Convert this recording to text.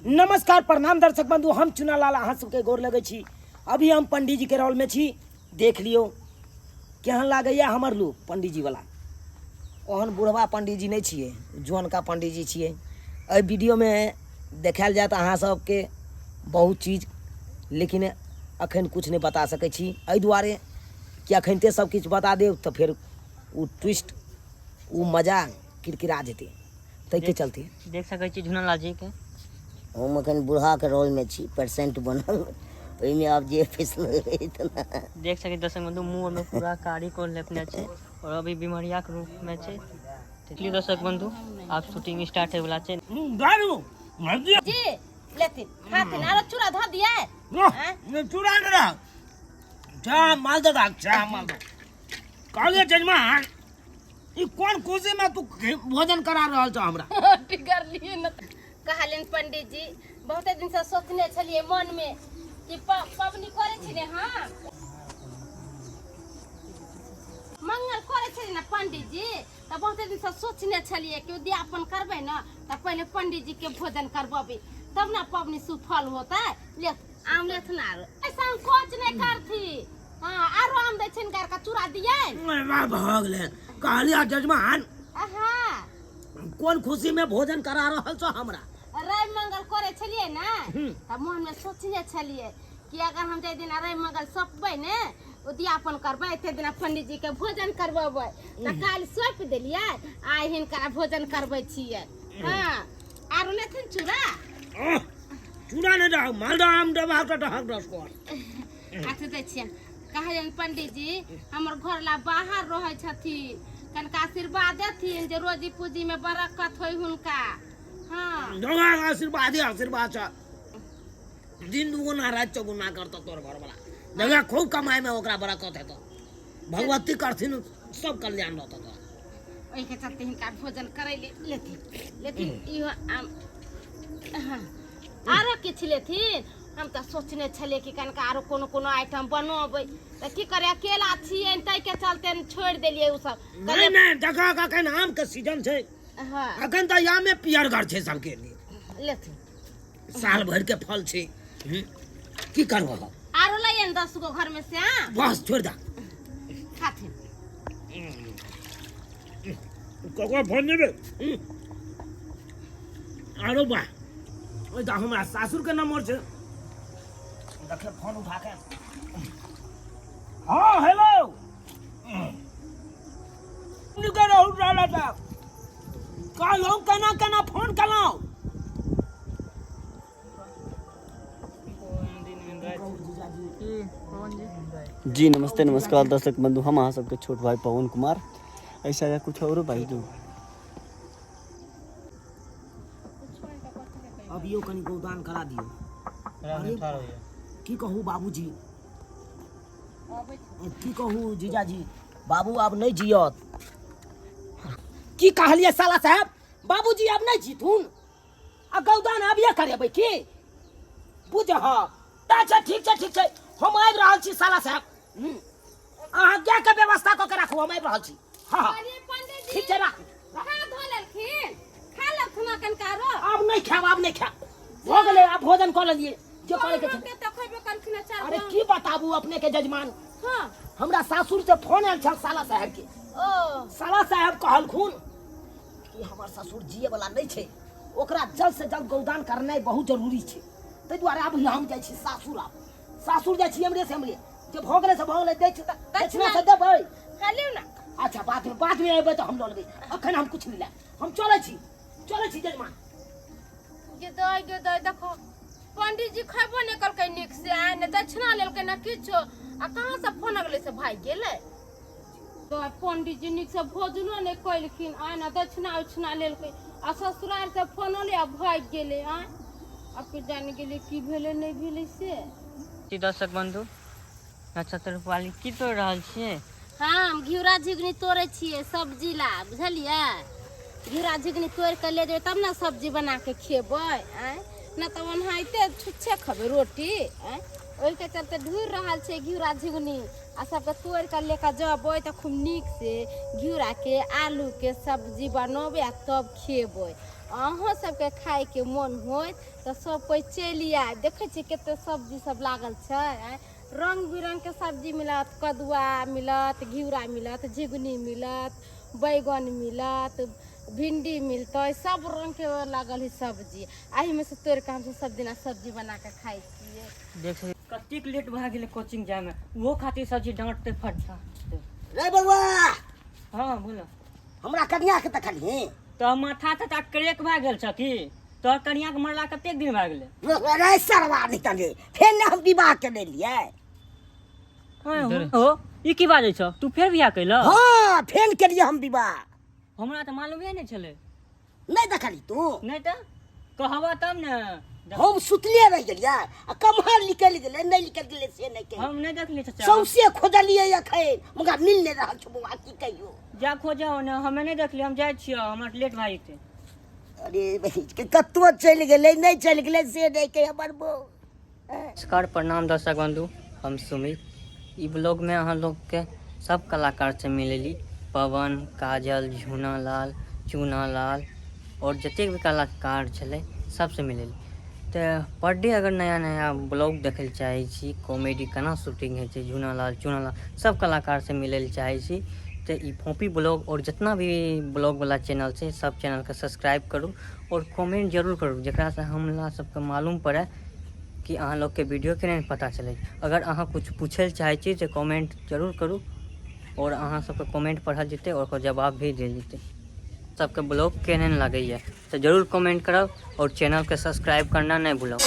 नमस्कार प्रणाम दर्शक बंधु, हम चुनालाल अहाँ सबके गोर लगै छी। अभी हम पंडीजी के रोल में छी, देख लियौ केहन लागैया हमर लुक पंडीजी वाला। ओहन बुढ़वा पंडीजी नहि छियै, जुअनका पंडीजी छियै। एहि वीडियोमे देखायल जायत अहाँ सबके बहुत चीज, लेकिन अखन किछु नहि बता सकै छी, एहि दुआरे कि अखनते सब किछु बता देब तऽ फेर ओ ट्विस्ट ओ मजा किरकिरा जेतै, ताहिके चलते। देख सकै छी झुनलाल जी के। हम अखन बूढ़ाके रोलमे छी, पेशेंट बनल, ओहिमे आब जे फैसला होइत ने। देख सकै दर्शक बंधु, मुँह में पूरा कारी को लेपने छै और अभी बीमारिया के रूप में छै। देखिए दर्शक बंधु, आब शूटिंग स्टार्ट होय वाला छै। दारू जी लेथिन खाथिन, आरो चूड़ा धऽ दिए? ने चूड़ा ने रह जा मालदह दा जा मालदह। कहलिए जजमान, ई कोन खुशी में तू भोजन करा रहल छ हमरा? बिगड़लिए न। कहलियनि पंडित जी, बहुते दिन से सोचने छलिए मन में कि पबनी करे छी ने, हम मंगल करे छलिए ने पंडित जी, तऽ बहुते दिन से सोचने छलिए कि उद्यापन करबै ने तऽ पहिले पंडित जी के भोजन करबेबै तब ने पबनी सुफल होतै। ले आम लेथुन, आरो संकोच नहि करथी। हाँ, आरो आम दै छिन का चूड़ा दियै। वाह, भऽ गेलै। कहलियै जजमान, हाँ, कोन खुशी में भोजन करा रहल छौ हमरा? रवि मंगल करे छलियै ने तऽ मन में सोचने छलियै कि अगर हम जाहि दिना रवि मंगल सौंपबै ने, उद्यापन करबै, ताहि दिना पंडित जी के भोजन करबेबै। तऽ काल्हि सौंपि देलियै, आइ हिनका भोजन करबै छियै। हाँ, आरो लेथिन चूड़ा? आह, चूड़ा नहि दहक, मालदह आम देबहक तऽ दहक 10 गो। अच्छा दै छियनि। कहलियनि पंडित जी, हमर घर ला बाहर रहै छथिन, कनिका आशीर्वाद देथिन जे रोजी पूजी में बरकत होय हुनका। हाँ, दहक आशीर्वादे आशीर्वाद छ, दिन दुगुना राति चौगुना करतौ तोर घरवाला। जगह खूब कमाई में ओकरा बरकत हेतौ, भगवती करथिन सब कल्याण रहतौ तोरा। ओहिके चलते हिनका भोजन करै ले लेथिन। लेथिन इहो आम। हाँ, आरो किछु लेथिन? हम तऽ सोचने छलियै कि कनिका आरो कोनो कोनो आइटम बनबै, तऽ की करे, अकेला छियै, ताहिके चलते छोड़ि देलियै ओ सब। नहि नहि, देखऽ अखन आम के सीजन छै। हाँ, अखन तऽ आमे पियरगर छै सबके लिए। लेथिन। साल भर के फल छै। की करबह? आरो लइयन 10 गो घर में से आम। बस छोड़ दा। खाथिन। ककरो फोन नहीं बे। आरो बा, ओहि तऽ हमरा सासुर के नंबर छै, देखिए फोन उठा के। हाँ हेलो, निकल रहू रहला था, कहलहुँ केना केना फोन केलहुँ। जी नमस्ते नमस्कार दर्शक बंधु, हम अहाँ सबके छोट भाई पवन कुमार। ऐसा या कुछ और भाई जो अभियो कनि गौदान करा दियौ। अरे की कहू बाबूजी, की कहू जीजाजी, बाबू आब नहि जियत। की कहलियै साला साहेब? बाबूजी आब नहि जीथुन आ गौदान अभिये करेबै की बुझ? हँ, अच्छा ठीक छै, ठीक छै, हम आबि रहल छी साला साहेब। अहाँ गायके व्यवस्था कऽ के राखू, हम आबि रहल छी। हँ हँ, अरे पंडित जी, ठीक छै, राखू। खा धो लेलखिन, खा लेलखिन अखन आरो? आब नहि खायब, आब नहि खायब, भऽ गेलै, आब भोजन कऽ लेलियै जे करे के छलै। रोटी तऽ खयबे करलखिन चार अरे गो। की बताबू अपने के जजमान, हाँ, हमरा सासुर से फोन आयल छल साला साहेब के। ओ साला साहेब कहलखुन कि हमर ससुर जिए वाला नहि छै, ओकरा जल्द से जल्द गौदान करनाइ बहुत जरूरी छै। ताहि दुआरे आब हम जाइ छी सासुर, आब सासुर जाइ छी। एमरे से एमरे जे भऽ गेलै से भऽ गेलै। दै छी तऽ दक्षिणा से देबै। खा लियौ ने। अच्छा, बादमे बादमे अयबै तऽ हम लऽ लेबै, अखन हम किछु नहि लेब। हम चलै छी, चलै छी जजमान। गे दाइ, गे दाइ, देखो पंडित जी खयबो नहि केलकै नीक से, आइ ने दक्षिणा लेलकै ने किछो, आ कहाँ से फोन अगले से भागि गेलै। तऽ पंडित जी नीक से भोजनो नहि केलखिन आइ, ने दक्षिणा उक्षिणा लेलकै, आ ससुराल से फोन अलै आ भागि गेलै। आइ आब के जानि गेलै की भेलै नहि भेलै से। जी दर्शक बंधु, नक्षत्र रूपाली की तोड़ि रहल छियै? हम घिउरा झिगनी तोड़ै छियै सब्जी ला, बुझलियै? घिउरा झिगनी तोड़ि कऽ ले जेबै तब ने सब्जी बना कऽ खेबै। आँय, नहि तऽ ओनाहिते छुच्छे खेबै रोटी। आँय, ओहिके चलते ढूँढि रहल छियै घिउरा झिगनी, आ सबके तोड़ि कऽ लऽ कऽ जेबै तऽ खूब नीक से घिउराके आलूके सब्जी बनेबै आ तब खेबै। अहूँ सबके खायके मोन होइत तऽ सब कोइ चलि आयब। देखै छियै कते सब्जी सब लागल छै। आँय, रंग बिरंग के सब्जी मिलत, कदुआ मिलत, घिउरा मिलत, झिंगुनी मिलत, बैगन मिलत, भिंडी मिलतै, सब रंग के लागल है सब्जी। एहिमे से तोड़ि कऽ हमसब सब दिना सब्जी बना कऽ खाइ छियै। देख सकै कतेक लेट भए गेलै कोचिंग जायमे, ओहो खातिर सरजी डाँटतै फटता। रे बौआ। हँ बोलो। हमरा कनिया के देखलही? तऽ माथा तथा क्रैक भए गेल छ की? तोहर कनिया के मरला कतेक दिन भए गेलै? रे सरवा नहीं तने फेर ने हम विवाह केने लियै। हो, ई की बाजै छ तू? फेर बियाह कैल? हाँ, फेर केलियै हम विवाह। हमरा तऽ मालूमे नहि छलै। नहीं देखली तू? नहि तऽ कहबह तब ने। हम सुतले रहि गेलियै आ कम्हर निकलि गेलै नहि निकलि गेलै से नहि कहि। हम नहि देखलियै चाचा। सौंसे खोजलियै अखन मगर मिल नहि रहल छौ बौआ, की कहियौ। जा खोजो ने, हमे नहि देखलियै। हम जाइ छियै, हमरा लेट भए जेतै। अरे बहिन के कतबो चलि गेलै नहि चलि गेलै से नहि कहि हमर बौ। नमस्कार, प्रणाम दर्शक बंधु, हम सुमित। ई ब्लॉगमे अहाँ लोगके सब कलाकार से मिलेली, पवन, काजल, झूना लाल, चूना लाल और जतेक भी कलाकार छलै सबसे मिलेली। तऽ पर डे अगर नया नया ब्लॉग देखै लए चाहै छी, कॉमेडी केना शूटिंग होइ छै, झूना लाल, चूना लाल सब कलाकार से मिलै लए चाहै छी तऽ ई फोपी ब्लॉग और जितना भी ब्लॉग वाला चैनल छै सब चैनलके सब्सक्राइब करू और कमेंट जरूर करू, जकरासँ हमरा सबके मालूम पड़ै कि अहाँ लोगके वीडियो केना पता चलै। अगर अहाँ कुछ पूछै लए चाहै छी तऽ कमेंट जरूर करू और अहाँ सबके कमेंट पढ़ल जेतै और ओकर जवाब भी देल जेतै। सबके ब्लॉग केहन लागैए तऽ जरूर कमेंट करब और चैनलके सब्सक्राइब करना नहि भूलब।